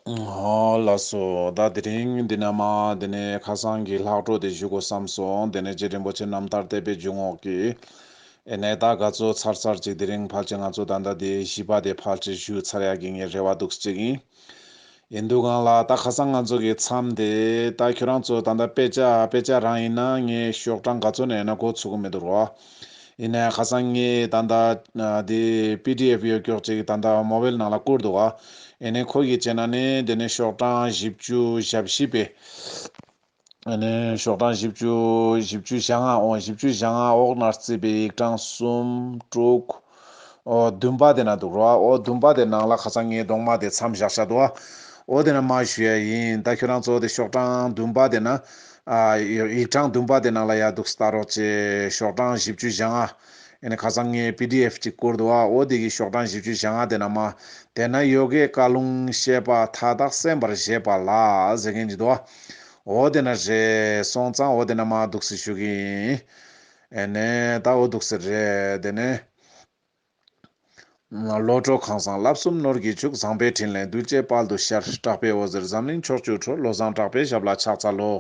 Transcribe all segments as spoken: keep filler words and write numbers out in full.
ཨོ་ལགས་སོ། ད་དེ་རིང་འདི་ན་མ་དེ་ནས་ཁ་སང་གི་ལྷག་འཕྲོ་དེ་ཞུ་དགོས་བསམ་སོང་། དེ་ནས་རྗེ་རིན་པོ་ཆེ་རྣམ་ཐར་དད་པའི་འཇུག་ངོགས་ཀྱི་ཨེ་ནས་ད་ག་ཚོད་ཚར་ཚར་ཅིག་དེ་རིང་ཕལ་ཆེར་ང་ཚོ་ད་ལྟ་དེ་བཞི་པ་དེ་ཕལ་ཆེར་ཞུ་ཚར་ཡག་གི་ངའི་རེ་བ་འདུག་ཅིག་ཡིན། ཡིན་འདུག་གང་ལ་ད་ཁ་སང་ང་ཚོ་གི་མཚམས་དེ་ད་ཁྱོད་རང་ཚོ་ད་ལྟ་དཔེ་ཆ་དཔེ་ཆ་རང་ཡིན་ན་ངས་ཤོག་གྲངས་ག་ཚོད་ནས་ཡིན་ན་འགོ་ཚུགས་གི་མི་འདུག་རོ། ཡིན་ནའི་ཁ་སང་ངས་ད་ལྟ་ཨ་དེ་པི་ཌི་ཨེཕ་ཡོད་ཀྱོག་ཅིག་ད་ལྟ་མོ་བེལ་ནང་ལ་བསྐུར་འདུག་ཨ། ཨེ་ནས་ཁོ་གི་བྱས་ན་ནི་དེ་ནས་ཤོག་གྲངས་བཞི་བཅུ་ཞེ་བཞི་པའི། ཨེ་ནས་ཤོག་གྲངས་བཞི་བཅུ་བཞི་བཅུ་ཞེ་ལྔ་འོང་། བཞི་བཅུ་ཞེ་ལྔ་འོག་ནས་བརྩིས་པའི་ཡིག་གྲངས་གསུམ་དྲུག་ཨོ་བདུན་པ་དེ་ན་འདུག་རོ། ཨོ་བདུན་པ་དེ་ནང་ལ་ཁ་སང་ངས་གདོང་མ་དེ་མཚམས་བཞག་བཞག་འདུག་ཨ། ཨོ་དེ་ན་མ་ཞུ་ཡ་ཡིན། ད་ཁྱོད་རང་ཚོ་དེ་ཤོག་གྲངས་བདུན་པ་དེ་ན་ཨ་ཡིག་གྲངས་བདུན་པ་དེ་ནང་ལ་ཡ་འདུག་ལྟ་རོགས་བྱེད། ཤོག་གྲངས་བཞི་བཅུ་ཞེ་ལྔ། ཨེ་ནས་ཁ་སང་ངས་པི་ཌི་ཨེཕ་ཅིག་བསྐུར་འདུག་ཨ། ཨོ་དེ་གི་ཤོག་གྲངས་བཞི་བཅུ་ཞེ་ལྔ་དེ་ན་མ། དེ་ན་ཡོ་གའི་བཀའ་ལུང་བཤད་པ་མཐའ་དག་གསན་པར་བཞེད་པ་ལ་ཟེར་མཁན་ཅིག་འདུག་ཨ། ཨོ་དེ་ན་རེད། སོང་ཙང་ཨོ་དེ་ན་མ་འདུག་སེ་ཞུ་གི་ཡིན། ཨེ་ནས་ད་ཨོ་འདུག་སེ་རེད། དེ་ནས། བློ་གྲོས་ཁང་བཟང་བསླབ་གསུམ་ནོར་གྱིས་ཕྱུག། བཟང་པོའི་འཕྲིན་ལས་གདུལ་བྱའི་དཔལ་དུ་ཤར། གྲགས་པའི་འོད་ཟེར་འཛམ་གླིང་ཕྱོགས་བཅུར་འཕྲོ། བློ་བཟང་གྲགས་པའི་ཞབས་ལ་ཕྱག་འཚལ་ལོ།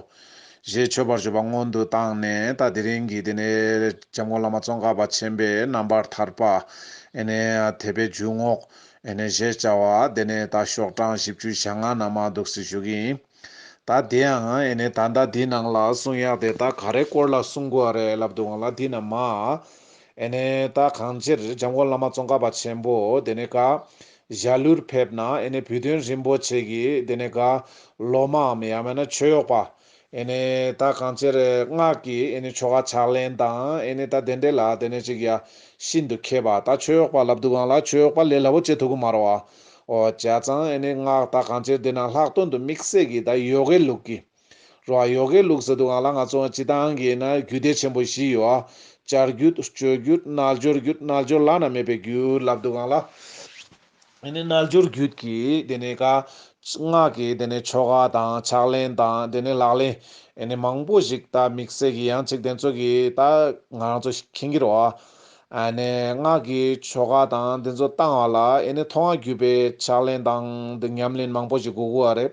ཞེས་མཆོད་པར་བརྗོད་པ་སྔོན་དུ་བཏང་ནས། ད་དེ་རིང་གི་དེ་ནས་འཇམ་མགོན་བླ་མ་ཙོང་ཁ་པ་ཆེན་པོའི་རྣམ་པར་ཐར་པ། ཨེ་ནས་དད་པའི་འཇུག་ངོགས། ཨེ་ནས་ཞེས་བྱ་བ་དེ་ནས་ད་ཤོག་གྲངས་བཞི་བཅུ་ཞེ་ལྔ་ན་མ་འདུག་སེ་ཞུ་གི་ཡིན། ད་དེ་ཡང་ཨེ་ནས་ད་ལྟ་འདི་ནང་ལ་གསུང་ཡག་དེ་ད་ག་རེ་སྐོར་ལ་གསུང་དགོས་རེད་ལབ་འདུག་གང་ལ་འདི་ན་མ། ཨེ་ནས་ད་གང་ཅིར་འཇམ་མགོན་བླ་མ་ཙོང་ཁ་པ་ཆེན་པོ་དེ་ནས་ག་ཞྭ་ལུར་ཕེབས་ན། ཨེ་ནས་བུ་སྟོན་རིན་པོ་ཆེ་གི་དེ་ནས་ག་སློབ་མའམ་ཡང་མིན་ན་ཆོས་གཡོག་པ། ཨེ་ནས་ད་གང་ཅིར་སྔགས་ཀྱི་ཨེ་ནས་ཆོ་ག་ཕྱག་ལེན་དང་། ཨེ་ནས་ད་དེ་འདྲས་ལ་དེ་ནས་ཅིག་ཡ་ཤིན་ཏུ་མཁས་པ། ད་ཆོས་གཡོག་པ་ལབ་འདུག་གང་ལ་ཆོས་གཡོག་པ་ལས་སླ་པོ་བྱེད་ཐུབ་ཀྱི་མ་རེད་བ། ཨོ་བྱས་ཙང་ཨེ་ནས་སྔགས་ད་གང་ཅིར་དེ་ན་ལྷག་དོན་དུ་དམིགས་བསལ་གྱི་ད་ཡོ་གའི་ལུགས་ཀྱི་རོ། ཡོ་གའི་ལུགས་ཟེར་དུས་སྒང་ལ་ང་ཚོ་སྤྱིར་བཏང་གི་ན་རྒྱུད་སྡེ་ཆེན་པོ་བཞི་ཡོད་ཨ། བཅའ་རྒྱུད། སྤྱོད་རྒྱུད། རྣལ་འབྱོར་རྒྱུད། རྣལ་འབྱོར་བླ་ན་མེད་པའི་རྒྱུད་ལབ་དུས་སྒང་ལ། ཨེ་ནི་རྣལ་འབྱོར་རྒྱུད་ཀྱི་དེ་ནས་ཀ་སྔགས་ཀྱི་དེ་ནས་ཆོ་ག་དང་ཕྱག་ལེན་དང་དེ་ནས་ལག་ལེན་ཨེ་ནི་མང་པོ་ཞིག་ད་དམིགས་བསལ་གྱི་ཡང་ཅིག་དེ་ཚོ་གི་ད་ང་རང་ཚོ་མཁྱེན་གྱི་རེད་བ། ཨ་ནས་སྔགས་ཀྱི་ཆོ་ག་དང་དེ་ཚོ་བཏང་བ་ལ་ཨེ་ནི་མཐོང་བ་བརྒྱུད་པའི་ཕྱག་ལེན་དང་དེ་ཉམས་ལེན་མང་པོ་ཞིག་དགོས་ཀྱི་བ་རེད།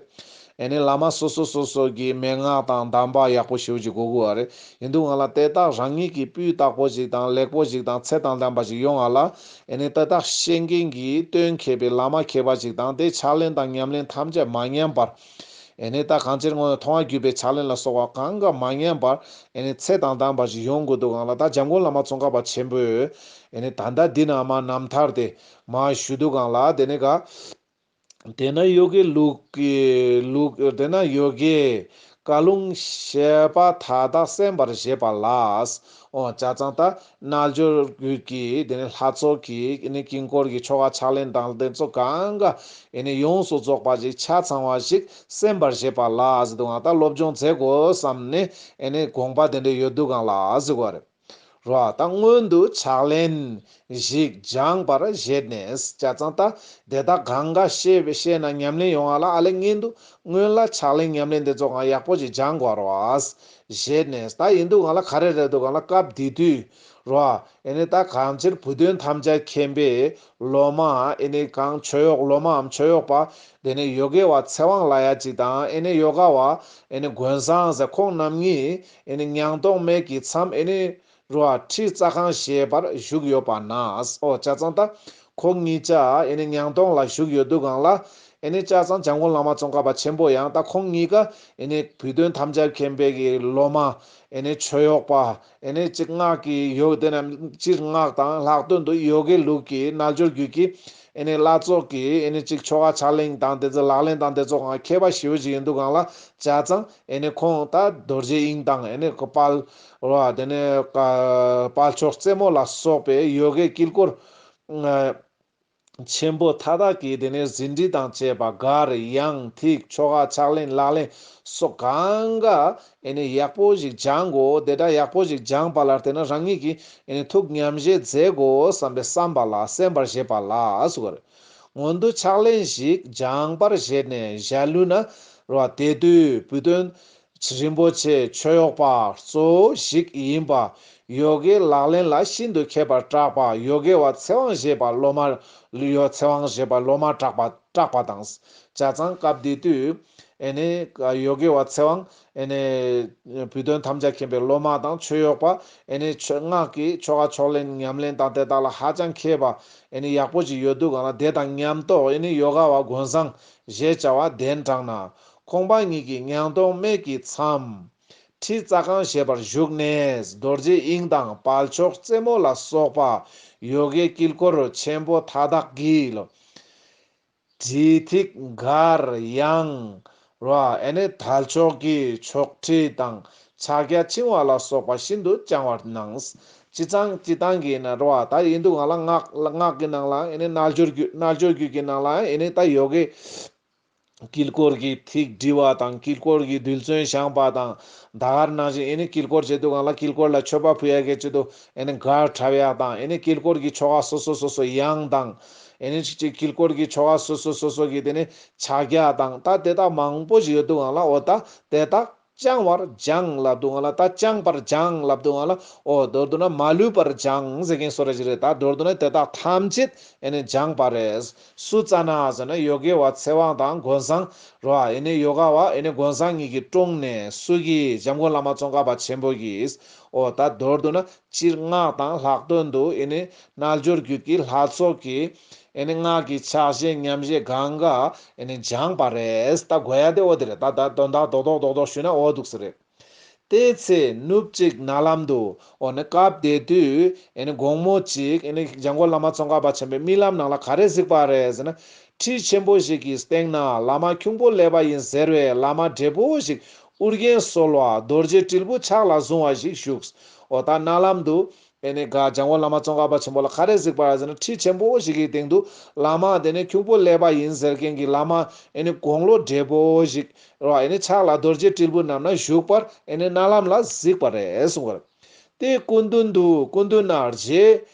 ཨེ་ནི་བླ་མ་སོ་སོ་སོ་སོ་གི་མན་ངག་དང་གདམས་པ་ཡག་པོ་ཞེ་པོ་ཅིག་དགོས་ཀྱི་བ་རེད། ཡིན་དུས་སྒང་ལ་དེ་དག་རང་ཉིད་ཀྱི་སྤུས་དག་པོ་ཞིག་དང་ལེགས་པོ་ཞིག་དང་ཚད་དང་ལྡན་པ་ཞིག་ཡོང་བ་ལ་ཨེ་ནི་དེ་དག་ཤེས་མཁན་གྱི་སྟོན་མཁས་པའི་བླ་མ་མཁས་པ་ཞིག་དང་དེ་ཕྱག་ལེན་དང་ཉམས་ལེན་ཐམས་ཅད་མ་ཉམས་པར། ཨེ་ནི་ད་གང་ཅིར་སྔོན་མཐོང་བ་བརྒྱུད་པའི་ཕྱག་ལེན་ལ་སོགས་པ་གང་ག་མ་ཉམས་པར་ཨེ་ནི་ཚད་དང་ལྡན་པ་ཞིག་ཡོང་དགོས་དུས་སྒང་ལ་ད་འཇམ་མགོན་བླ་མ་ཙོང་ཁ་པ་ཆེན་པོས་ཨེ་ནི་ད་ལྟ་འདི་ན་མ་རྣམ་ཐར་དེ་མ་ཞུ་དུས་སྒང་ལ་དེ་ནི་ག་དེ་ན་ཡོ་གའི་ལུགས་ཀྱི་ལུགས་དེ་ན་ཡོ་གའི་བཀའ་ལུང་བཤད་པ་མཐའ་དག་གསན་པར་བཞེད་པ་ལ། འོ་བྱས་ཙང་ད་རྣལ་འབྱོར་རྒྱུད་ཀྱི་དེ་ནས་ལྷ་ཚོགས་ཀྱི་ཨེ་ནི་དཀྱིལ་འཁོར་གྱི་ཆོ་ག་ཕྱག་ལེན་དང་དེ་ཚོ་གང་ག་ཨེ་ནི་ཡོངས་སུ་རྫོགས་པ་ཞིག་ཆ་ཚང་བ་ཞིག་གསན་པར་བཞེད་པ་ལ་ཟེར་དུས་སྒང་ད་སློབ་སྦྱོང་མཛད་དགོས་བསམ་ནས་ཨེ་ནི་དགོངས་པ་དེ་འདྲ་ཡོད་དུས་སྒང་ལ་ཟེར་དགོས་རེད། རོ། ད་སྔོན་དུ་ཕྱག་ལེན་ཞིག་སྦྱངས་པར་བཞེད་ནས། བྱས་ཙང་ད་དེ་དག་གང་ག་ཤེས་པའི་ཤེས་ན་ཉམས་ལེན་ཡོང་བ་ལ་ཨ་ལས་སྔོན་དུ་སྔོན་ལ་ཕྱག་ལེན་ཉམས་ལེན་དེ་ཚོ་གང་ཡག་པོ་ཞིག་སྦྱང་དགོས་རོ། བཞེད་ནས་ད་ཡིན་དུས་སྒང་ལ་ག་རེ་རེད་དུས་སྒང་ལ་སྐབས་དེ་དུས་རོ། ཨེ་ནི་ད་གང་ཕྱིར་བུ་སྟོན་ཐམས་ཅད་མཁྱེན་པའི་སློབ་མ་ཨེ་ནི་གང་ཆོས་གཡོག་སློབ་མའམ་ཆོས་གཡོག་པ་དེ་ནས་ཡོ་གའི་བ་ཚེ་དབང་ལ་ཡ་ཅིག་དང་ཨེ་ནི་ཡོ་ག་བ་ཨེ་ནི་མགོན་བཟང་ཟེར་ཁོང་རྣམ་གཉིས་ཨེ་ནི་ཉང་སྟོང་སྨད་ཀྱི་མཚམས་ཨེ་ནི། རོ། ཁྲི་རྩ་ཁང་ཞེས་པར་བཞུགས་ཡོད་པ་ན། ཨོ་བྱས་ཙང་ད་ཁོང་གཉིས་ཆ་ཨེ་ནི་ཉང་སྟོང་ལ་བཞུགས་ཡོད་དུས་སྒང་ལ་ཨེ་ནི་བྱས་ཙང་འཇམ་མགོན་བླ་མ་ཙོང་ཁ་པ་ཆེན་པོ་ཡང་ད་ཁོང་གཉིས་ཀ་ཨེ་ནི་བུ་སྟོན་ཐམས་ཅད་མཁྱེན་པའི་གི་སློབ་མ་ཨེ་ནི་ཆོས་གཡོག་པ་ཨེ་ནི་གཅིག་སྔགས་ཀྱི་ཡོ་དེ་ན་སྤྱིར་སྔགས་དང་ལྷག་དོན་དུ་ཡོ་གའི་ལུགས་ཀྱི་རྣལ་འབྱོར་རྒྱུད་ཀྱི་ཨེ་ནི་བླ་རྫོགས་ཀྱི་ཨེ་ནི་གཅིག་ཆོ་ག་ཕྱག་ལེན་དང་དེ་ཚོ་ལག་ལེན་དང་དེ་ཚོ་གང་མཁས་པ་ཞེ་པོ་ཅིག་ཡིན་དུས་སྒང་ལ་བྱས་ཙང་ཨེ་ནི་ཁོང་ད་རྡོ་རྗེ་དབྱིངས་དང་ཨེ་ནི་དཔལ། རོ། དེ་ནས་ཀ་དཔལ་མཆོག་རྩེ་མོ་ལ་སོགས་པའི་ཡོ་གའི་དཀྱིལ་འཁོར་ཆེན་པོ་མཐའ་དག་གི་དེ་ནས་ཟིན་བྲིས་དང་བཅས་པ་གར་དབྱངས་ཐིག་ཆོ་ག་ཕྱག་ལེན་ལག་ལེན་སོགས་གང་ག་ཨེ་ནི་ཡག་པོ་ཞིག་སྦྱང་དགོས། དེ་འདྲ་ཡག་པོ་ཞིག་སྦྱངས་པ་ལ་བརྟེན་ན་རང་ཉིད་ཀྱིས་ཨེ་ནི་ཐུགས་ཉམས་བཞེས་མཛད་དགོས་བསམ་པའི་བསམ་པ་ལ་གསན་པར་བཞེད་པ་ལ་ཟེར་བ་རེད། སྔོན་དུ་ཕྱག་ལེན་ཞིག་སྦྱངས་པར་བཞེད་ནས་ཞྭ་ལུ་ན་རོ། དེ་དུས་བུ་སྟོན། རིན་པོ་ཆེ་མཆོད་གཡོག་པ་གཙོ་བོ་ཞིག་ཡིན་པ། ཡོ་གའི་ལག་ལེན་ལ་ཤིན་ཏུ་མཁས་པར་གྲགས་པ། ཡོ་གའི་བ་ཚེ་དབང་ཞེས་པ་སློབ་མ། ཡོ་ཚེ་དབང་ཞེས་པ་སློབ་མར་གྲགས་པ་གྲགས་པ་དང་། བྱས་ཙང་སྐབས་དེ་དུས་ཨེ་ནི་ཡོ་གའི་བ་ཚེ་དབང་ཨེ་ནི་བུ་སྟོན་ཐམས་ཅད་མཁྱེན་པའི་སློབ་མ་དང་མཆོད་གཡོག་པ། ཨེ་ནི་ཆོས་སྔགས་ཀྱི་ཆོ་ག་ཕྱག་ལེན་ཉམས་ལེན་དང་དེ་དག་ལ་ཧ་ཅང་མཁས་པ་ཨེ་ནི་ཡག་པོ་ཅིག་ཡོད་དུས་གང་ལ། དེ་དང་མཉམ་དུ་ཨེ་ནི་ཡོ་ག་བ་མགོན་བཟང་ཞེས་བྱ་བ་གདན་དྲངས་ན། ཁོང་པ་ཉིད་ཀྱིས་ཉང་སྟོང་སྨད་ཀྱི་མཚམས། ཁྲི་རྩ་ཁང་ཞེས་པར་བཞུགས་ནས་རྡོ་རྗེ་དབྱིངས་དང་དཔལ་མཆོག་རྩེ་མོ་ལ་སོགས་པ་ཡོ་གའི་དཀྱིལ་འཁོར་ཆེན་པོ་མཐའ་དག་གི་ལོ། བྲིས་ཐིག་མགར་ཡང་ར་ཨེ་ནི་དལ་མཆོག་གི་ཆོག་ཁྲི་དང་ཕྱག་རྒྱ་འཆིང་བ་ལ་སོགས་པ་ཤིན་ཏུ་བཅང་བར་གནང་། སྤྱིར་བཏང་སྤྱིར་བཏང་གི་ན་ར་ད་ཡིན་དུས་གང་ལ་སྔགས་སྔགས་ཀྱི་ནང་ལ་ཨེ་ནི་རྣལ་འབྱོར་རྒྱུད་རྣལ་འབྱོར་རྒྱུད་ཀྱི་ནང་ལ་ཨེ་ནི་ད་ཡོ་གའི་དཀྱིལ་འཁོར་གྱི་ཐིག་བྲིས་པ་དང་། དཀྱིལ་འཁོར་གྱི་རྡུལ་ཚོན་བཞེངས་པ་དང་། ད་ག་ནང་བཞིན་ཨེ་ནི་དཀྱིལ་འཁོར་བྱེད་དུས་གང་ལ་དཀྱིལ་འཁོར་ལ་མཆོད་པ་ཕུལ་ཡ་གི་ཆེད་དུ་ཨེ་ནི་མགར་འཁྲབ་ཡ་དང་། ཨེ་ནི་དཀྱིལ་འཁོར་གྱི་ཆོ་ག་སོ་སོ་སོ་སོ་ཡང་དང་། ཨེ་ནི་ཅིག་ཅིག་དཀྱིལ་འཁོར་གྱི་ཆོ་ག་སོ་སོ་སོ་སོ་གི་དེ་ནི་ཕྱག་རྒྱ་དང་། ད་དེ་དག་མང་པོ་ཞིག་ཡོད་དུས་གང་ལ་འོ་ད་དེ་དག་བཅང་བར་སྦྱངས་ལབ་དུས་གང་ལ། ད་བཅངས་པར་སྦྱངས་ལབ་དུས་གང་ལ། འོ་མདོར་བསྡུ་ན་མ་ལུས་པར་སྦྱངས་ཟེར་མཁན་བཟོ་འདྲ་ཞིག་རེད། ད་མདོར་བསྡུ་ན་དེ་དག་ཐམས་ཅད་ཨེ་ནི་སྦྱངས་པ་རེད། སུ་བཙའ་ན་ཟེར་ན་ཡོ་གའི་བ་ཚེ་དབང་དང་མགོན་བཟང་ར། ཨེ་ནི་ཡོ་ག་བ་ཨེ་ནི་མགོན་བཟང་གཉིས་ཀྱིས་བཀྲོངས་ནས། སུ་གིས། འཇམ་མགོན་བླ་མ་ཙོང་ཁ་པ་ཆེན་པོ་གིས། འོ་ད་མདོར་བསྡུ་ན་སྤྱིར་སྔགས་དང་ལྷག་དོན་དུ་ཨེ་ནི་རྣལ་འབྱོར་རྒྱུད་ཀྱི་ལྷ་ཚོགས་ཀྱིས་ཨེ་ནི་སྔགས་ཀྱི་ཕྱག་བཞེས་ཉམས་བཞེས་གང་ག་ཨེ་ནི་སྦྱངས་པ་རེད། ད་གོ་ཡ་དེ་འོ་དེ་རེད། ད་ད་དོན་དག་རྡོག་རྡོག་རྡོག་རྡོག་ཞུས་ན་འོ་འདུག་ས་རེད། དེའི་ཚེ་ནུབ་གཅིག་རྣ་ལམ་དུ། འོ་ན་སྐབས་དེ་དུས་ཨེ་ནི་དགོང་མོ་གཅིག་ཨེ་ནི་འཇམ་མགོན་བླ་མ་ཙོང་ཁ་པ་ཆེན་པོའི་རྨི་ལམ་ནང་ལ་ག་རེ་གཟིགས་པ་རེད་ཟེར་ན། ཁྲི་ཆེན་པོ་ཞིག་གི་སྟེང་ན་བླ་མ་ཁྱུང་པོ་ཀླད་པ་ཡིན་ཟེར་བའི་བླ་མ་བགྲེས་པོ་ཞིག་ཨུ་རྒྱན་གསོལ་བ་རྡོ་རྗེ་དྲིལ་བུ་ཕྱག་ལ་བཟུང་བ་ཞིག་བཞུགས། འོ་ད་རྣ་ལམ་དུ་ཨེ་ནི་ག་འཇམ་མགོན་བླ་མ་ཙོང་ཁ་པ་ཆེན་པོ་ལ་ག་རེ་གཟིགས་པ་རེད་ཟེར་ན། ཁྲི་ཆེན་པོ་ཞིག་གི་སྟེང་དུ་བླ་མ་དེ་ནི་ཁྱུང་པོ་ཀླད་པ་ཡིན་ཟེར་མཁན་གྱི་བླ་མ་ཨེ་ནི་དགུང་ལོ་བགྲེས་པོ་ཞིག་ར། ཨེ་ནི་ཕྱག་ལ་རྡོ་རྗེ་དྲིལ་བུ་བསྣམས་ནས་བཞུགས་པར་ཨེ་ནི་རྣ་ལམ་ལ་གཟིགས་པ་རེད་གསུངས་པ་རེད། དེ་སྐུ་མདུན་དུ། སྐུ་མདུན་ན་རྗེ་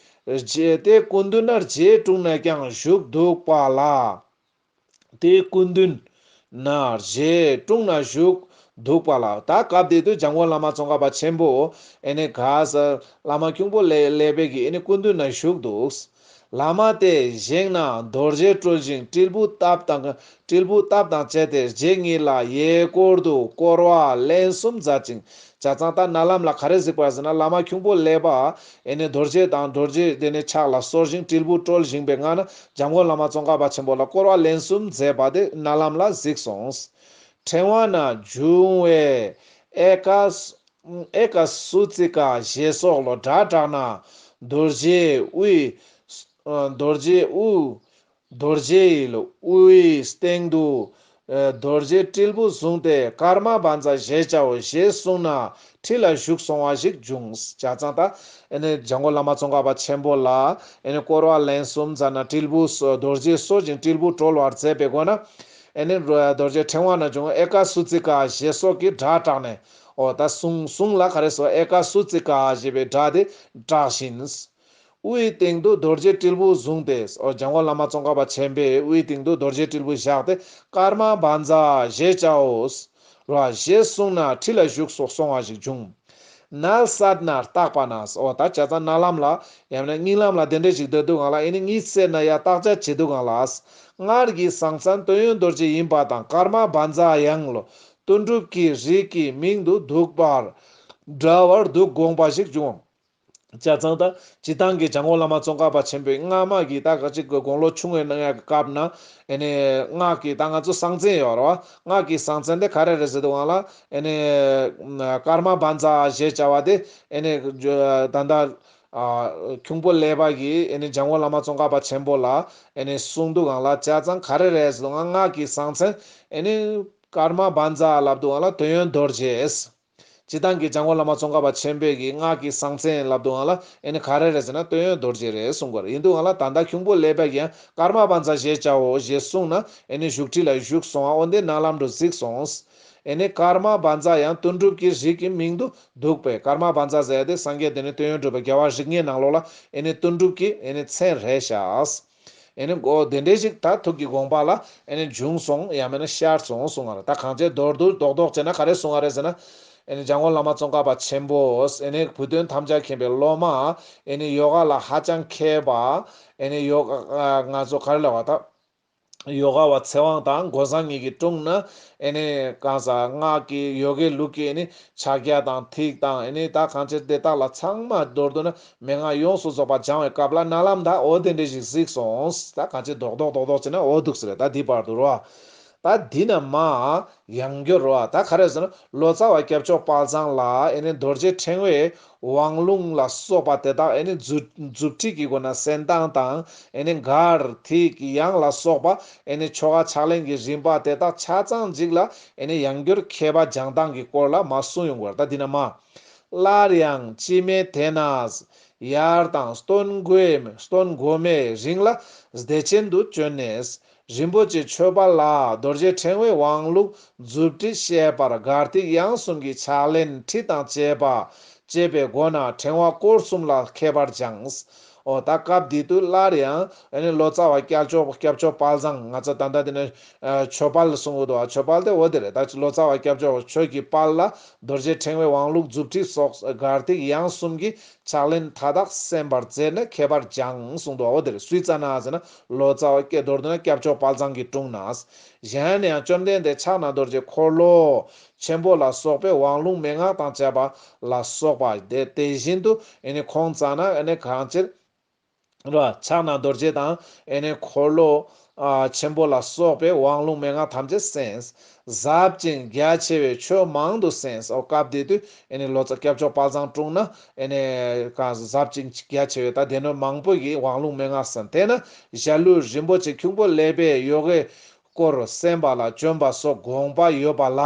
རྗེ་དེ་སྐུ་མདུན་ན་རྗེ་དྲུང་ན་ཀྱང་བཞུགས་འདུག་པ་ལ། དེ་སྐུ་མདུན་ན་རྗེ་དྲུང་ན་བཞུགས་འདུག་པ་ལ། ད་སྐབས་དེ་དུས་འཇམ་མགོན་བླ་མ་ཙོང་ཁ་པ་ཆེན་པོ་ཨེ་ནི་ག་ས་བླ་མ་ཁྱུང་པོ་ཀླད་ཀླད་པའི་གི་ཨེ་ནི་སྐུ་མདུན་ན་བཞུགས་འདུག། བླ་མ་དེ་བཞེངས་ན་རྡོ་རྗེ་སྤྲུལ་ཞིང་དྲིལ་བུ་སྟབས་དང་། དྲིལ་བུ་སྟབས་དང་བཅས་ཏེ་རྗེ་ཉིད་ལ་ཡས་སྐོར་དུ་བསྐོར་བ་ལན་གསུམ་མཛད་ཅིང་། བྱས་ཙང་ད་རྣ་ལམ་ལ་ག་རེ་གཟིགས་པ་ཟེར་ན། བླ་མ་ཁྱུང་པོ་ཀླད་པ་ཨེ་ནི་རྡོ་རྗེ་དང་རྡོ་རྗེ་དེ་ནི་ཕྱག་ལ་གསོལ་ཞིང་དྲིལ་བུ་དཀྲོལ་བཞིན་པའི་སྔ་ན་འཇམ་མགོན་བླ་མ་ཙོང་ཁ་པ་ཆེན་པོ་ལ་བསྐོར་བ་ལན་གསུམ་མཛད་པ་དེ་རྣ་ལམ་ལ་གཟིགས་སོང་། ཕྲེང་བ་ན་འབྱུང་བའི་ཨེ་ཀ་ཨེ་ཀ་སུ་ཙི་ཀ་ཞེས་སོགས་ལོ་སྒྲ་བསྒྲགས་ན། རྡོ་རྗེ་དབུས། རྡོ་རྗེ་དབུ། རྡོ་རྗེ་ཡི་དབུའི་སྟེང་དུ། རྡོ་རྗེ་དྲིལ་བུ་བཟུང་སྟེ་ཀརྨ་བཛྲ་ཞེས་བྱའོ་ཞེས་གསུངས་ན་ཁྲི་ལ་བཞུགས་སོང་བ་ཞིག་འབྱུང་། བྱས་ཙང་ད་ཨེ་ནི་འཇམ་མགོན་བླ་མ་ཙོང་ཁ་པ་ཆེན་པོ་ལ་ཨེ་ནི་བསྐོར་བ་ལན་གསུམ་མཛད་ན། དྲིལ་བུ་རྡོ་རྗེ་གསོལ་ཞིང་དྲིལ་བུ་དཀྲོལ་བར་མཛད་པའི་སྒོ་ན། ཨེ་ནི་རྡོ་རྗེ་ཕྲེང་བ་ན་འབྱུང་ཨེ་ཀ་སུ་ཙི་ཀ་ཞེས་སོགས་ཀྱི་སྒྲ་བསྒྲགས་ནས། འོ་ད་གསུང་གསུང་ལ་ག་རེ་ཟེར། ཨེ་ཀ་སུ་ཙི་ཀ་ཞེས་པའི་སྒྲ་དེ་བསྒྲགས་ཤིང་། དབུའི་སྟེང་དུ་རྡོ་རྗེ་དྲིལ་བུ་བཟུང་སྟེ། འོ་འཇམ་མགོན་བླ་མ་ཙོང་ཁ་པ་ཆེན་པོས་དབུའི་སྟེང་དུ་རྡོ་རྗེ་དྲིལ་བུ་བཞག་སྟེ། ཀརྨ་བཛྲ་ཞེས་བྱའོ། ར་ཞེས་གསུངས་ན་ཁྲི་ལ་བཞུགས་སོ་སོང་བ་ཞིག་འབྱུང་། ནལ་བསད་ན་བརྟག་པ་ན། འོ་ད་བྱས་ཙང་རྣ་ལམ་ལ་ཡང་ན་རྨི་ལམ་ལ་དེ་འདྲ་ཞིག་སྡོད་དུས་གང་ལ། ཨེ་ནི་གཉིད་སད་ན་ཡ་བརྟག་དཔྱད་བྱེད་དུས་གང་ལ། སྔར་གྱི་གསང་མཚན་དོན་ཡོད་རྡོ་རྗེ་ཡིན་པ་དང་། ཀརྨ་བཛྲ་ཡང་ལོ་དོན་གྲུབ་ཀྱི་རིགས་ཀྱི་མིང་དུ་འདུག་པར་འདྲ་བར་འདུག་དགོངས་པ་ཞིག་འབྱུང་། བྱས་ཙང་ད་སྤྱིར་བཏང་གི་འཇམ་མགོན་བླ་མ་ཙོང་ཁ་པ་ཆེན་པོའི་སྔ་མ་གི་ད་ག་ཅིག་གི་དགུང་ལོ་ཆུང་བའི་ནང་ཡ་གི་སྐབས་ན། ཨེ་ནི་སྔགས་ཀྱི་ད་ང་ཚོ་གསང་མཚན་ཡོད་རེད་བ། སྔགས་ཀྱི་གསང་མཚན་དེ་ག་རེ་རེད་ཟེར་དུས་གང་ལ། ཨེ་ནི་ཀརྨ་བཛྲ་ཞེས་བྱ་བ་དེ་ཨེ་ནི་ད་ལྟ་ཁྱུང་པོ་ཀླད་པ་གིས་ཨེ་ནི་འཇམ་མགོན་བླ་མ་ཙོང་ཁ་པ་ཆེན་པོ་ལ་ཨེ་ནི་གསུང་དུས་གང་ལ། བྱས་ཙང་ག་རེ་རེད་ཟེར་དུས་གང་ལ། སྔགས་ཀྱི་གསང་མཚན་ཨེ་ནི་ཀརྨ་བཛྲ་ལབ་དུས་གང་ལ་དོན་ཡོད་རྡོ་རྗེ། སྤྱིར་བཏང་གི་འཇམ་མགོན་བླ་མ་ཙོང་ཁ་པ་ཆེན་པོས་ཀྱི་སྔགས་ཀྱི་གསང་མཚན་ལབ་དུས་གང་ལ། ཨེ་ནི་ག་རེ་རེད་ཟེར་ན་དོན་ཡོད་རྡོ་རྗེ་རེད་གསུང་གི་ཡོད་རེད། ཡིན་དུས་གང་ལ་ད་ལྟ་ཁྱུང་པོ་ཀླད་པ་གིས་ཡང་ཀརྨ་བཛྲ་ཞེས་བྱའོ་ཞེས་གསུངས་ན། ཨེ་ནི་བཞུགས་ཁྲི་ལ་བཞུགས་སོང་བ། འོ་དེ་རྣ་ལམ་དུ་གཟིགས་སོང་། ཨེ་ནི་ཀརྨ་བཛྲ་ཡང་དོན་གྲུབ་ཀྱི་རིགས་ཀྱི་མིང་དུ་འདུག་པས། ཀརྨ་བཛྲ་ཟེར་ཡ་དེ་སངས་རྒྱས་དེ་ནི་དོན་ཡོད་གྲུབ་པའི་རྒྱལ་བ་རིགས་ལྔའི་ནང་ལོགས་ལ་ཨེ་ནི་དོན་གྲུབ་ཀྱི་ཨེ་ནི་མཚན་རེད་ཤག། ཨེ་ནི་འོ་དེ་འདྲའི་ཞིག་ད་ཐུགས་ཀྱི་དགོངས་པ་ལ་ཨེ་ནི་འབྱུང་སོང་ཡང་མིན་ན་ཤར་སོང་གསུང་བ་རེད། ད་གང་ཅི་མདོར་བསྡུས་རྡོག་རྡོག་བྱས་ན་ག་རེ་གསུང་བ་རེད་ཟེར་ན། ཨེ་ནི་འཇམ་མགོན་བླ་མ་ཙོང་ཁ་པ་ཆེན་པོས་ཨེ་ནི་བུ་སྟོན་ཐམས་ཅད་མཁྱེན་པའི་སློབ་མ་ཨེ་ནི་ཡོ་ག་ལ་ཧ་ཅང་མཁས་པ། ཨེ་ནི་ཡོ་ག་ང་ཚོ་ག་རེ་ལབ་པ་ད། ཡོ་ག་བ་ཚེ་དབང་དང་སྒོ་བཟང་གཉིས་ཀྱི་དྲུང་ན་ཨེ་ནི་གང་ཟག་སྔགས་ཀྱི་ཡོ་གའི་ལུགས་ཀྱི་ཨེ་ནི་ཕྱག་རྒྱ་དང་ཐིག་དང་ཨེ་ནི་ད་གང་ཅི་དེ་དག་ལ་ཚང་མ་མདོར་བསྡུ་ན་མན་ངག་ཡོངས་སུ་རྫོགས་པ་སྦྱང་བའི་སྐབས་ལ་མནལ་ལམ་ད་འོ་དེ་འདྲ་ཞིག་གཟིགས་སོང་། ད་གང་ཅི་རྡོག་རྡོག་རྡོག་རྡོག་བྱས་ན་འོ་འདུག་ཟེར། ད་འདི་བར་དུ་རོ། ད་འདི་ན་མ་ཡང་འགྱུར་རོ། ད་ག་རེ་ཟེར་ན་ལོ་ཙཱ་བ་སྐྱབས་མཆོག་དཔལ་བཟང་ལ་ཨེ་ནི་རྡོ་རྗེ་ཕྲེང་བའི་དབང་ལུང་ལ་སོགས་པ་དེ་དག་ཨེ་ནི་མཛུབ་མཛུབ་ཁྲིད་ཀྱི་སྒོ་ནས་གསན་སྟངས་དང་ཨེ་ནི་གར་ཐིག་ཡང་ལ་སོགས་པ་ཨེ་ནི་ཆོ་ག་ཕྱག་ལེན་གྱི་རིམ་པ་དེ་དག་ཆ་ཚང་ཅིག་ལ་ཨེ་ནི་ཡང་འགྱུར་མཁས་པ་སྦྱང་སྟངས་ཀྱི་སྐོར་ལ་མ་གསུངས་ཡོང་གི་རེད། ད་འདི་ན་མ། སླར་ཡང་ཅི་སྨྲས་དེ་ན། ཡར་དང་སྟོན་དགོས་སྟོན་དགོས་མེད་རིང་ལ་བདེ་ཆེན་དུ་བྱོན་ནས། རིན་པོ་ཆེ་མཆོད་པ་ལ་རྡོ་རྗེ་ཕྲེང་བའི་དབང་ལུང་མཛུབ་ཁྲིད་བཤད་པར་གར་ཐིག་ཡང་གསུམ་གྱི་ཕྱག་ལེན་ཁྲིད་དང་བཅས་པ་བཅས་པའི་སྒོ་ནས་ཕྲེང་བ་སྐོར་གསུམ་ལ་མཁས་པར་སྦྱངས། འོ་ད་སྐབས་འདི་དུས་སླར་ཡང་ཨ་ནི་ལོ་ཙཱ་བ་སྐྱབས་མཆོག་སྐྱབས་མཆོག་དཔལ་བཟང་ང་ཚོ་ད་ལྟ་འདི་ནས་ཨ་ཆོས་དཔལ་གསུང་གི་འདུག་ཨ་ཆོས་དཔལ་དེ་འོ་དེ་རེད། ད་ལོ་ཙཱ་བ་སྐྱབས་མཆོག་ཆོས་ཀྱི་དཔལ་ལ་རྡོ་རྗེ་ཕྲེང་བའི་དབང་ལུང་མཛུབ་ཁྲིད་སོགས་གར་ཐིག་ཡང་གསུམ་གྱི་ཕྱག་ལེན་མཐའ་དག་གསན་པར་མཛད་ནས་མཁས་པར་སྦྱངས་གསུངས་འདུག་འོ་དེ་རེད། སུས་བཙལ་ན་ཟེར་ན་ལོ་ཙཱ་བ་སྐྱེ་མདོར་བསྡུ་ན་སྐྱབས་མཆོག་དཔལ་བཟང་གི་དྲུང་ན། གཞན་ཡང་བཅོམ་ལྡན་འདས་ཕྱག་ན་རྡོ་རྗེ་འཁོར་ལོ་ཆེན་པོ་ལ་སོགས་པའི་དབང་ལུང་མན་ངག་དང་བཅས་པ་ལ་སོགས་པ་དེ་དེ་བཞིན་དུ་ཨེ་ནི་ཁོང་བཙལ་ན་ཨེ་ནི་གང་ཕྱིར་ར་ཕྱག་ན་རྡོ་རྗེ་དང་ཨེ་ནི་འཁོར་ལོ་ཨ་ཆེན་པོ་ལ་སོགས་པའི་དབང་ལུང་མན་ངག་ཐམས་ཅད་གསན། ཟབ་ཅིང་རྒྱ་ཆེ་བའི་ཆོས་མང་དུ་གསན། འོ་སྐབས་དེ་དུས་ཨེ་ནི་ལོ་ཙཱ་སྐྱབས་མཆོག་དཔལ་བཟང་དྲུང་ན་ཨེ་ནི་ག་ཟབ་ཅིང་རྒྱ་ཆེ་བའི་ད་སྡེ་སྣོད་མང་པོ་ཡི་དབང་ལུང་མན་ངག་གསན། དེས་ན་ཞྭ་ལུས་རིན་པོ་ཆེ་ཁྱུང་པོ་ཀླད་པའི་ཡོ་གའི་སྐོར་གསན་པ་ལ་བྱོན་པ་སོགས་དགོངས་པ་ཡོད་པ་ལ་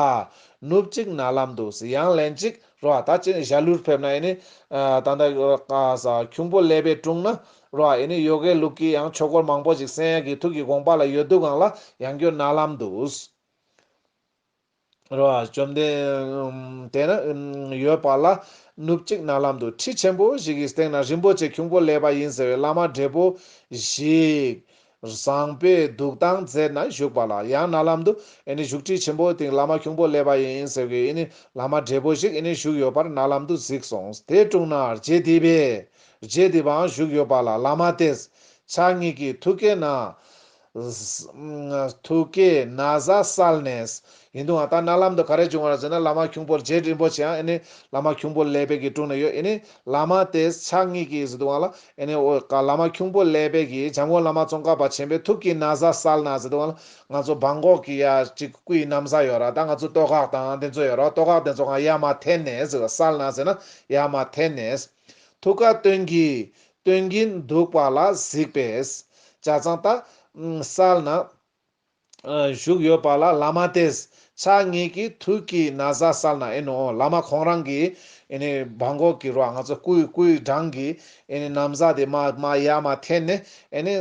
ནུབ་གཅིག་མནལ་ལམ་དུ་ཡང་ལན་གཅིག་རོ། ད་ཅི་ནི་ཞྭ་ལུར་ཕེབས་ན་ཨེ་ནི་ད་ལྟ་ཁྱུང་པོ་ཀླད་པའི་དྲུང་ན་རོ། ཨེ་ནི་ཡོ་གའི་ལུགས་ཀྱི་ཡང་ཆོས་སྐོར་མང་པོ་ཞིག་གསན་ཡག་གི་ཐུགས་ཀྱི་དགོངས་པ་ལ་ཡོད་དུས་གང་ལ་ཡང་འགྱུར་མནལ་ལམ་དུ་རོ། བཅོམ་ལྡན་དེ་ན་ཡོད་པ་ལ་ནུབ་གཅིག་མནལ་ལམ་དུ་ཁྲི་ཆེན་པོ་ཞིག་གི་སྟེང་ན་རིན་པོ་ཆེ་ཁྱུང་པོ་ཀླད་པ་ཡིན་ཟེར་བའི་བླ་མ་བགྲེས་པོ་ཞིག་བཟང་པོའི་འདུག་སྟངས་མཛད་ན་བཞུགས་པ་ལ་ཡང་མནལ་ལམ་དུ་ཨེ་ནི་བཞུགས་ཁྲི་ཆེན་པོ་སྟེང་བླ་མ་ཁྱུང་པོ་ཀླད་པ་ཡིན་ཟེར་བའི་ཨེ་ནི་བླ་མ་བགྲེས་པོ་ཞིག་ཨེ་ནི་བཞུགས་ཡོད་པར་མནལ་ལམ་དུ་གཟིགས་སོང་། དེ་དྲུང་ན་རྗེ་འདི་པས་རྗེ་འདི་པའང་བཞུགས་ཡོད་པ་ལ་བླ་མ་དེས་ཕྱག་གཉིས་ཀྱིས་ཐུགས་ཀའི་ན་ཐུགས་ཀའི་ན་བཟའ་བསལ་ནས། ཡིན་དུས་ང་ད་མནལ་ལམ་དུ་ག་རེ་བྱུང་བ་རེད་ཟེར་ན་བླ་མ་ཁྱུང་པོ་རྗེ་རིན་པོ་ཆེའང་ཨེ་ནི་བླ་མ་ཁྱུང་པོ་ཀླད་པའི་གི་དྲུང་ན་ཡོད། ཨེ་ནི་བླ་མ་དེས་ཕྱག་གཉིས་ཀྱིས་ཟེར་དུས་ང་ལ་ཨེ་ནི་འོ་ག་བླ་མ་ཁྱུང་པོ་ཀླད་པའི་གི་འཇམ་མགོན་བླ་མ་ཙོང་ཁ་པ་ཆེན་པོའི་ཐུགས་ཀྱི་ན་བཟའ་བསལ་ན་ཟེར་དུས་ང་ལ་ང་ཚོ་བང་གོག་གི་ཡ་གཅིག་སྐུའི་ན་བཟའ་ཡོད་ར། ད་ང་ཚོ་ཏོག་ཁག་དང་དེ་ཚོ་ཡོད་ར། ཏོག་ཁག་དེ་ཚོ་ང་ཡར་མར་འཐེན་ནས་ཟེར་བསལ་ན་ཟེར་ན་ཡར་མར་འཐེན་ནས་ཐུགས་ཀ་སྟོན་གྱིན་སྟོན་གྱིན་འདུག་པ་ལ་གཟིགས་པས། བྱས་ཙང་ད་བསལ་ན། བཞུགས་ཡོད་པ་ལ་བླ་མ་དེས་ཕྱག་གཉིས་ཀྱིས་ཐུགས་ཀྱི་ན་བཟའ་བསལ་ན། ཨེ་ནོ་བླ་མ་ཁོང་རང་གིས་ཨེ་ནི་བང་གོག་གི་རོ་ང་ཚོ་སྐུའི་སྐུའི་བྲང་གི་ཨེ་ནི་ན་བཟའ་དེ་མ་མ་ཡར་མར་འཐེན་ནས་ཨེ་ནི་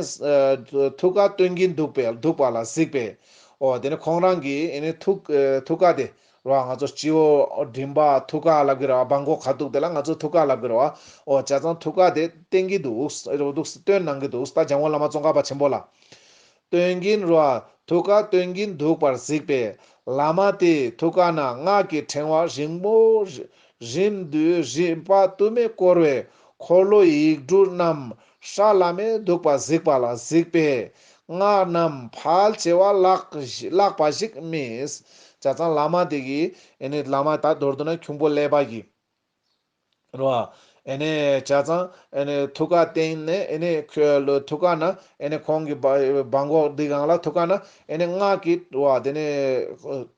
ཐུགས་ཀ་སྟོན་གྱིན་འདུག་པས་འདུག་པ་ལ་གཟིགས་པས། འོ་དེ་ནི་ཁོང་རང་གིས་ཨེ་ནི་ཐུགས་ཐུགས་ཀ་དེ་རོ་ང་ཚོ་སྤྱི་བོ་མགྲིན་པ་ཐུགས་ཀ་ལབ་ཀྱི་རེད་བ། བང་གོག་ཁ་ཐུག་དེ་ལ་ང་ཚོ་ཐུགས་ཀ་ལབ་ཀྱི་རེད་བ། འོ་བྱས་ཙང་ཐུགས་ཀ་དེ་བསྟན་གྱི་འདུག་འདུག་སྟོན་གནང་གི་འདུག་ད་འཇམ་མགོན་བླ་མ་ཙོང་ཁ་པ་ཆེན་པོ་ལ། སྟོན་གྱིན་རོ། ཐུགས་ཀ་སྟོན་གྱིན་འདུག་པར་གཟིགས་པས། བླ་མ་དེས་ཐུགས་ཀ་ན་སྔགས་ཀྱི་ཕྲེང་བ་རིང་པོ་རིམ་བསྡུས་རིམ་པ་དུ་མས་བསྐོར་བའི་འཁོར་ལོ་ཡིག་འབྲུ་རྣམས་ཧྲ་ལམ་མེ་འདུག་པ་གཟིགས་པ་ལ་གཟིགས་པས། སྔགས་རྣམས་ཕལ་ཆེ་བ་བཀླགས་བཀླགས་པ་ཞིག་རྨིས། བྱས་ཙང་བླ་མ་དེ་གིས་ཨེ་ནི་བླ་མ་ད་མདོར་བསྡུ་ན་ཁྱུང་པོ་ཀླད་པ་གིས། རོ། ཨེ་ནས་བྱས་ཙང་ཨེ་ནས་ཐུགས་ཀ་བསྟན་ནས་ཨེ་ནས་ཁོའི་ཐུགས་ཀ་ན་ཨེ་ནས་ཁོང་གི་བ་བང་གོག་འདི་སྒང་ལ་ཐུགས་ཀ་ན་ཨེ་ནས་སྔགས་ཀྱི་རོ་དེ་ནས་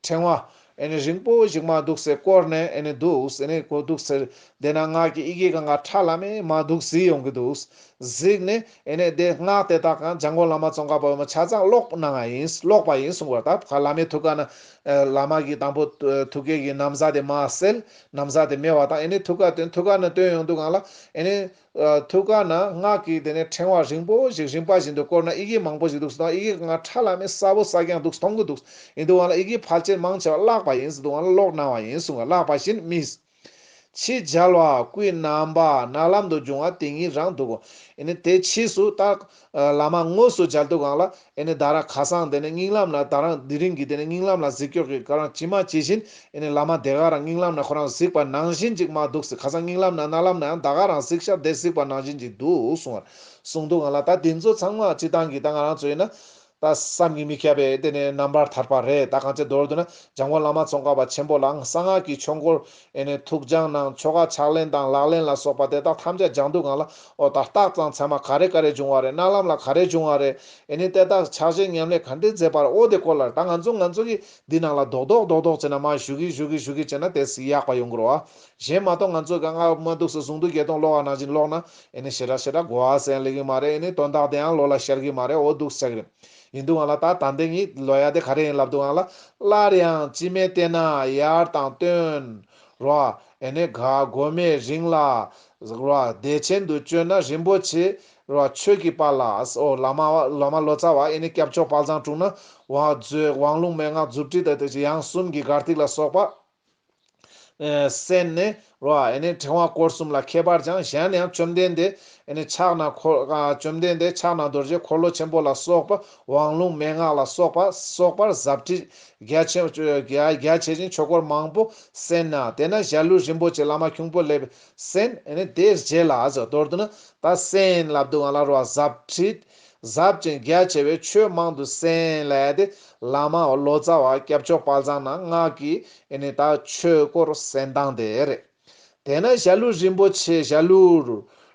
ཕྲེང་བ་ཨེ་ནས་རིང་པོ་ཞིག་མར་འདུག་སེ་བསྐོར་ནས་ཨེ་ནས་འདུག་ཨེ་ནས་ཁོ་འདུག་སེ་དེ་ན་སྔགས་ཀྱི་ཡི་གེ་སྒང་ག་ཁྲ་ལམ་མེ་མར་འདུག་གཟིགས་ཡོང་གི་འདུག་གཟིགས་ནས་ཨེ་ནས་དེ་སྔགས་དེ་དག་ཀྱང་འཇམ་མགོན་བླ་མ་ཙོང་ཁ་པ་པདྨ་ཆ་ཚང་ཀློག་གནང་བ་ཡིན། ཀློག་པ་ཡིན་གསུངས་པ། ད་བླ་མའི་ཐུགས་ཀ་ན་ཨ་བླ་མ་གིས་དང་པོ་ཐུགས་ཀའི་གི་ན་བཟའ་དེ་མར་བསལ། ན་བཟའ་དེ་མེད་པ་དང་ཨེ་ནི་ཐུགས་ཀ་བཏོན། ཐུགས་ཀ་ན་བཏོན་ཡོང་དུས་སྒང་ལ་ཨེ་ནི་ཨ་ཐུགས་ཀ་ན་སྔགས་ཀྱི་དེ་ནས་ཕྲེང་བ་རིང་པོ་ཞིག་རིམ་པ་བཞིན་དུ་བསྐོར་ནས་ཡི་གེ་མང་པོ་ཞིག་འདུག་སེ་དང་ཡི་གེ་ང་ཁྲ་ལམ་མེ་གསལ་པོ་གསལ་རྐྱང་འདུག་མཐོང་གི་འདུག་ཡིན་དུས་སྒང་ལ་ཡི་གེ་ཕལ་ཆེར་མང་ཆེ་བ་བཀླགས་པ་ཡིན་ཟེར་དུས་སྒང་ལ་ཀློག་གནང་བ་ཡིན་གསུངས་པ། བཀླགས་པ་བཞིན་རྨིས། ཕྱིས་མཇལ་བ་སྐུའི་རྣམ་པ་རྣ་ལམ་དུ་འབྱུང་བ་དེ་ཉིད་རང་འདུག་གོ། ཨེ་ནི་དེ་ཕྱིས་སུ་ད་བླ་མ་དངོས་སུ་མཇལ་དུས་སྒང་ལ་ཨེ་ནི་ད་ར་ཁ་སང་དེ་ནི་སྙིང་ལམ་ན་ད་རང་དེ་རིང་གི་དེ་ནི་སྙིང་ལམ་ལ་གཟིགས་སྐྱོར་གྱི་ག་རང་ཇི་མ་ཇི་བཞིན་ཨེ་ནི་བླ་མ་དེ་ག་རང་སྙིང་ལམ་ན་ཁོ་རང་གཟིགས་པ་ནང་བཞིན་ཅིག་མ་འདུག་ཟེར། ཁ་སང་སྙིང་ལམ་ན་རྣ་ལམ་ན་ཡང་ད་ག་རང་གཟིགས་ཤག་དེ་གཟིགས་པ་ནང་བཞིན་ཅིག་འདུག་གསུང་བར་གསུང་དུས་སྒང་ལ། ད་དེ་ཚོ་ཚང་མ་སྤྱི་བཏང་གི་ད་ང་རང་ཚོ་ཡིན་ན། ད་བསམ་གྱིས་མི་ཁྱབ་པའི་དེ་ནས་རྣམ་པར་ཐར་པ་རེད། ད་གང་ཅི་མདོར་བསྡུ་ན་འཇམ་མགོན་བླ་མ་ཙོང་ཁ་པ་ཆེན་པོ་ལའང་གསང་སྔགས་ཀྱི་ཆོས་འཁོར་ཨེ་ནས་ཐུགས་སྦྱང་ནང་ཆོ་ག་ཕྱག་ལེན་དང་ལག་ལེན་ལ་སོགས་པ་དེ་དག་ཐམས་ཅད་སྦྱང་དུས་སྒང་ལ། ཨོ་ད་རྟགས་དང་མཚན་མ་ག་རེ་ག་རེ་བྱུང་བ་རེད། རྣ་ལམ་ལ་ག་རེ་བྱུང་བ་རེད། ཨེ་ནས་དེ་དག་ཕྱག་བཞེས་ཉམས་ལེན་ག་འདྲས་མཛད་པ་རེད། ཨོ་དེ་སྐོར་ལ་ད་ང་ཚོ་ང་ཚོ་གི་འདི་ནང་ལ་རྡོག་རྡོག་རྡོག་རྡོག་བྱས་ན་མ་ཞུ་གི་ཞུ་གི་ཞུ་གི་བྱས་ན་དེ་སི་ཡག་པ་ཡོང་གི་རེད་བ། གཞན་མ་གཏོགས་ང་ཚོ་ག་ང་མ་འདུག་སེ་གཟུངས་བསྡུས་བརྒྱད་སྟོང་ཀློག་པ་ནང་བཞིན་ཀློག་ན་ཨེ་ནི་ཞེ་དྲག་ཞེ་དྲག་གོ་བ་སེང་ལེགས་ཀྱི་མ་རེད། ཨེ་ནི་དོན་དག་དེའང་བློ་ལ་ཤར་གྱི་མ་རེད། འོ་འདུག་ཟེར་གྱི་རེད། ཡིན་དུས་སྒང་ལ་ད་ད་ལྟ་ངས་ལོ་ཡ་དེ་ག་རེ་ཡིན་ལབ་དུས་སྒང་ལ། སླར་ཡང་ཅི་སྨོས་ལྟས་ན་ཡར་དང་སྟོན་རོ། ཨེ་ནི་ག་གོ་མའི་རིང་ལ་རོ། བདེ་ཆེན་དུ་སྤྱོད་ན་རིན་པོ་ཆེ་རོ། ཆོས་ཀྱི་དཔལ་ལ། ཨོ་བླ་མ་བླ་མ་ལོ་ཙཱ་བ་ཨེ་ནི་སྐྱབས་མཆོག་དཔལ་བཟང་དྲུང་ན་དབང་མཛོད་དབང་ལུང་མན་ངག་མཛུབ་ཁྲིད་དང་དེ་ཡང་གསུམ་གྱི་གར་ཐིག་ལ་སོགས་པ། ཨེ་གསན་ནས་རོ། ཨེ་ནི་ཕྲེང་བ་སྐོར་གསུམ་ལ་ཁྱད་པར་ཅན། གཞན་ཡང་བཅོམ་ལྡན་འདས་ཨེ་ནི་ཕྱག་ན་འཁོར། ཨ་བཅོམ་ལྡན་འདས་ཕྱག་ན་རྡོ་རྗེ་འཁོར་ལོ་ཆེན་པོ་ལ་སོགས་པ། དབང་ལུང་མན་ངག་ལ་སོགས་པ་སོགས་པར་ཟབ་ཁྲིད་རྒྱ་ཆེ་རྒྱ་རྒྱ་ཆེ་ཞིང་ཆོས་འཁོར་མང་པོ་གསན་ན། དེ་ན་ཞྭ་ལུ་རིན་པོ་ཆེ་བླ་མ་ཁྱུང་པོ་ལེབ་གསན། ཨེ་ནི་དེའི་རྗེས་ལ་ཟེར། མདོར་བསྡུ་ན་ད་གསན་ལབ་དུས་སྒང་ལ་རོ། ཟབ་ཁྲིད། ཟབ་ཅིང་རྒྱ་ཆེ་བའི་ཆོས་མང་དུ་གསན་ལས་ཏེ། བླ་མ་ལོ་ཙཱ་བ་སྐྱབས་མཆོག་དཔལ་བཟང་ནང་སྔགས་ཀྱི་ཨེ་ནི་ད་ཆོས་སྐོར་གསན་སྟངས་དེ་རེད། དེ་ན་ཞྭ་ལུ་རིན་པོ་ཆེ། ཞྭ་ལུ་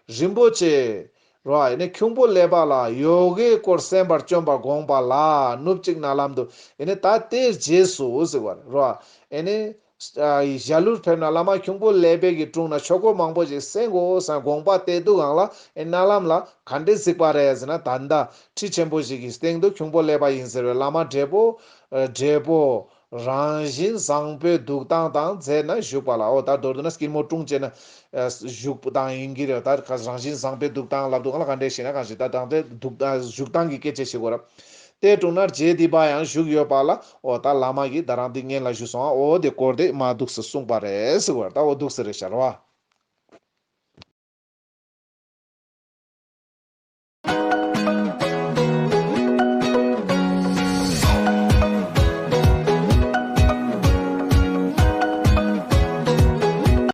རིན་པོ་ཆེ་རོ། ཨེ་ནི་ཁྱུང་པོ་ཀླད་པ་ལ་ཡོ་གའི་སྐོར་གསན་པར་བྱོན་པ་དགོངས་པ་ལ་ནུབ་གཅིག་རྣ་ལམ་དུ། ཨེ་ནི་ད་དེའི་རྗེས་སུ་ཟེར་བ་རེད་རོ། ཨེ་ནི། ཨ་ཞྭ་ལུར་ཕེབས་ན་བླ་མ་ཁྱུང་པོ་ཀླད་པའི་གི་དྲུང་ན་ཆོས་སྐོར་མང་པོ་ཞིག་གསན་དགོས་བསམ་དགོངས་པ་གཏད་དུས་སྒང་ལ། ཨེ་རྣ་ལམ་ལ་ག་འདྲས་གཟིགས་པ་རེད་ཟེར་ན། ད་ལྟ་ཁྲི་ཆེན་པོ་ཞིག་གི་སྟེང་དུ་ཁྱུང་པོ་ཀླད་པ་ཡིན་ཟེར་བའི་བླ་མ་བགྲེས་པོ། ཨ་བགྲེས་པོ་རང་བཞིན་བཟང་པོའི་འདུག་སྟངས་དང་མཛད་ན་བཞུགས་པ་ལ། འོ་ད་མདོར་བསྡུ་ན་སྐྱིལ་མོ་ཀྲུང་བཅས་ན་ཨ་བཞུགས་སྟངས་ཡིན་གྱི་རེད། ད་ག་རང་བཞིན་བཟང་པོའི་འདུག་སྟངས་ལབ་དུས་སྒང་ལ་ག་འདྲས་ཤེས་ན། ག་ཞིག་ད་དང་དེ་འདུག་ཨ་བཞུགས་སྟངས་ཀྱི་སྐད་ཆ་བཤད་དགོས་རབ། དེའི་དྲུང་ན་རྗེ་འདི་པ་ཡང་བཞུགས་ཡོད་པ་ལ། འོ་ད་བླ་མ་གིས་ད་རང་འདི་སྔོན་ལ་བཞུགས་སོང་། འོ་དེ་སྐོར་དེ་མ་འདུག་སེ་གསུངས་པ་རེད་ཟེར་བ། ད་འོ་འདུག་སེ་རེད་ཤག་ར་བ།